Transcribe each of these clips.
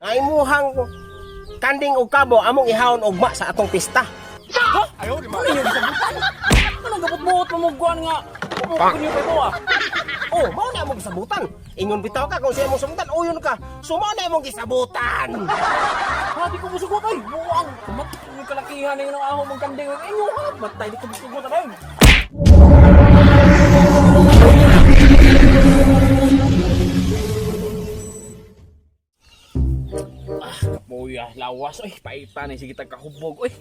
Ang imuhang kanding og kabo among ihawon ugma sa atong pista. Ha? Ayaw, di Ano yung gisabutan? Anong gabot-buot mamugkuan nga? Pumukon niyo pa ito ah. Oh, mao na among gisabutan. Ingon bitaw ka kung siya imong sabutan, uyon ka. So mao na imong gisabutan. Ha, di ko musugot ay. Buang. Kumatok yung kalakihan na yun ang aho mong kanding. Ay, inyo ha. Matay, di ko musugot ay. Ah, kapoya, lawas. Ay, paita na sige tagkahubog. Uy,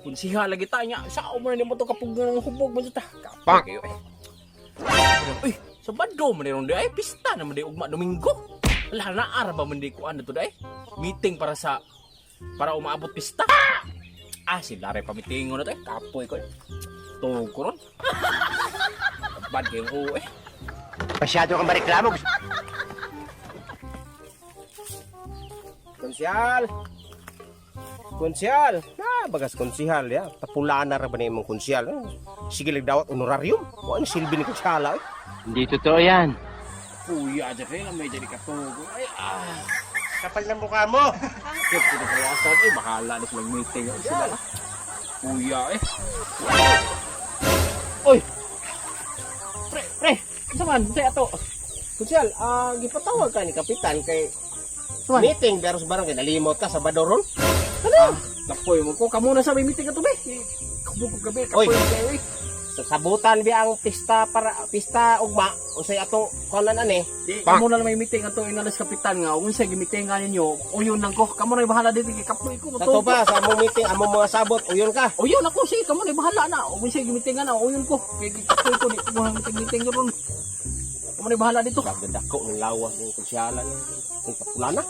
kunsiha lagi ta niya. Sao mo na nimo to kapug ng hubog man ta. Kapoy kayo eh. Uy, sa Sabado man ron di ay pista naman di ugma Domingo. Wala na ara ba man di kuan na to di ay. Meeting para sa para umaabot pista. Ah, sila rin pamitingon na to eh. Kapoy ko eh. Tuog ko ron. Bad kayong oo eh. Masyado kang mareklamo. Konsyal. Konsyal. Ah, bagas konsyal ya. Tapulana ra ba na imong konsyal? Ah, sige lang dawat honorarium. Wa ni silbi ni konsyala eh. Hindi totoo yan. Kuya, dyan rin ang may dyan ikatuog. Ay, ah. Kapal ng mukha mo. Kaya pinagawasan eh. Bahala na silang meeting. Ay, sila. Kuya eh. Oy! Pre, pre! Isa man, sa ato. Konsyal, ah, gipatawag ka ni kapitan kay meeting pero sa barangay nalimot ka sa Badoron. Ano? Kapoy mo ko. Kamu na sa may meeting ato be. Kabog ko gabi. Oy. Kapoy mo kayo eh. Sa sabutan bi ang pista para pista ugma unsay atong kunan ani. Di, kamo na lang may meeting ato inalas kapitan nga. Kung sa gimitingan ninyo, uyon lang ko. Kamo na bahala dito kay kapoy ko. Sa to ba sa among meeting among mga sabot uyon ka. Uyon ako sige, kamo na bahala na. Kung sa gimitingan na, uyon ko. Kay kapoy ko di ko na meeting meeting ron. Kamo na bahala dito. Ganda ko ng lawas ng konsyala ni. Kung tapulana.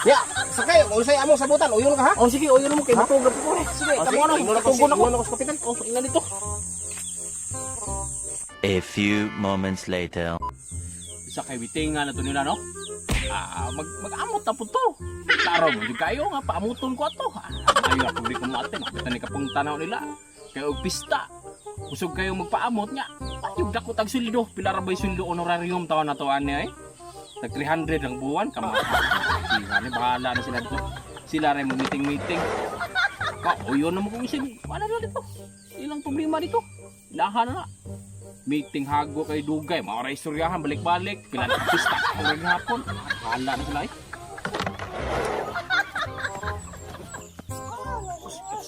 Ya, sakay unsay among sabutan uyon ka ha. Oh sige, uyon mo kay matugab ko. Eh. Sige, Oh, kamo sige, na. ingon ako, Matugon ako. ingon ako sa kapitan. Oh, ina dito. A few moments later. Sa kay meeting nga na to nila no. Ah, mag-amot na po to. Klaro mo, di kayo nga paamuton ko ato. Ah, ayo ako di ko maate, makita ni kapong tanaw nila. Kay og pista. Kusog kayo magpaamot nga. Ayog dako tag sweldo, pila ra bay sweldo honorarium taon na to ani ay. Tag 300 ang buwan kamo. Ni bahala na sila dito. Sila rin mag meeting meeting. Ka, uyon na mo kung isin. Wala na dito. Ilang problema dito. Ilahan na na. Meeting hago kay dugay, mga oray istoryahan balik-balik, pila na pista ang hapon. Bahala na sila eh.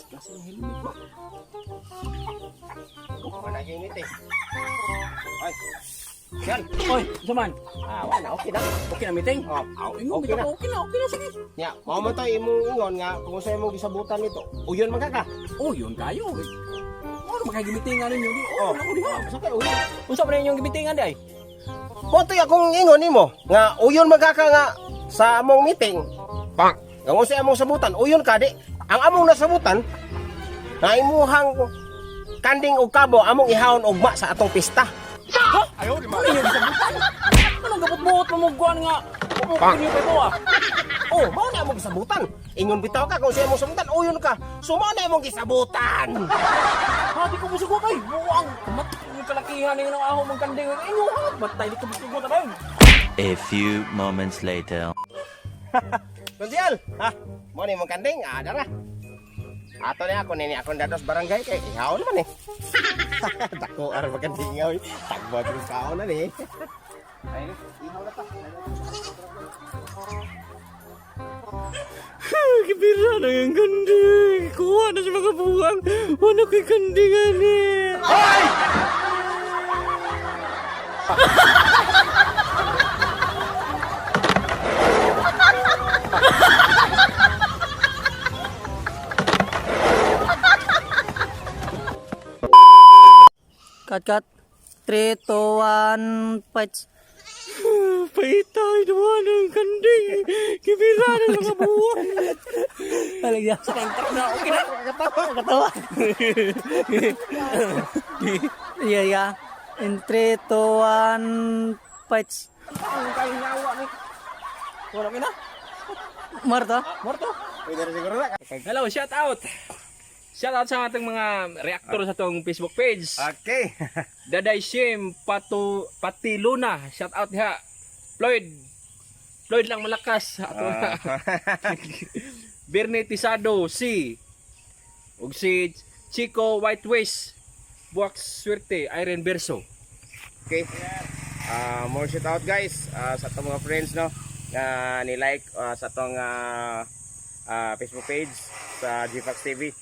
Kasi ang helmet ba? Wala yung meeting. Ay. Yan. Oy, isa man. Ah, wala okay na. Okay na meeting? Oh, Ingon, okay na. okay na, okay na, sige. Ya, mao man to imong ingon nga kung unsay imong gisabutan nito. Uyon man ka ka. Oh, yun kayo. Ano man kayo gimitingan ninyo? Di, oh, Oh. wala ko diha. Sakay uyon. Unsa man inyong gimitingan di ay? Mo to'y akong ingon nimo nga uyon man ka ka nga sa among meeting. Bang. Nga unsay among sabutan, uyon ka di. Ang among nasabutan nga imuhang kanding og kabo among ihawon ugma sa atong pista. Ha? Ayaw, di Ano yung gisabutan? Anong gabot-buot mamugkuan nga? Pumukon niyo pa ito ah. Oh, mao na among gisabutan. Ingon bitaw ka kung unsay among sabutan, uyon ka. So mao na imong gisabutan. Ha, di ko musugot ay. Buang. Kumatok yung kalakihan na yun ang aho mong kanding. Inyo ha, matay di ko musugot ay. A few moments later. Konsyal, ha? Mo ni imong kanding, ah, dara. Ato ni ako nini akong dados barangay kay ihawon man eh. Dako ar magkanding oy. Tagbo jud kaon na ni. Ay, ihaw na ta. Kibira na yung kanding. Kuha na sa mga buwang. Wala ko'y kanding ani. Cut, cut. 3, 2, 1, fight. Paitay naman ang kanding. Kibira na sa mga buwang. Balik niya. Sa na, okay na. Katawa. Yeah. In 3, 2, 1, fight. Ang kahingawa ni. Wala ka na. Marto? Morto. Pwede ra siguro na. Hello, shout out. Shout out sa ating mga reactor sa atong Facebook page. Okay. Daday Shim Patu Patiluna, shout out ha. Floyd Floyd lang malakas. Ato na. Bernie Tisado, si ug si Chico White Waste, Buwak Swerte, Irene Berso. Okay. More shout out, guys, sa atong mga friends, no, nga ni-like sa atong Facebook page sa GFax TV.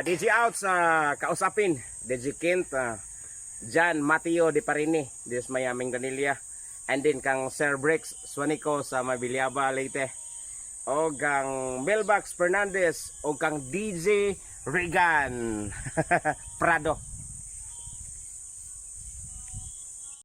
DJ out sa Kausapin, DJ Kent, Jan Mateo De Parini, this Miami Granilla. And then kang Sir Bricks Swanico sa Mabiliaba, Leyte. O kang Melbax Fernandez o kang DJ Regan Prado.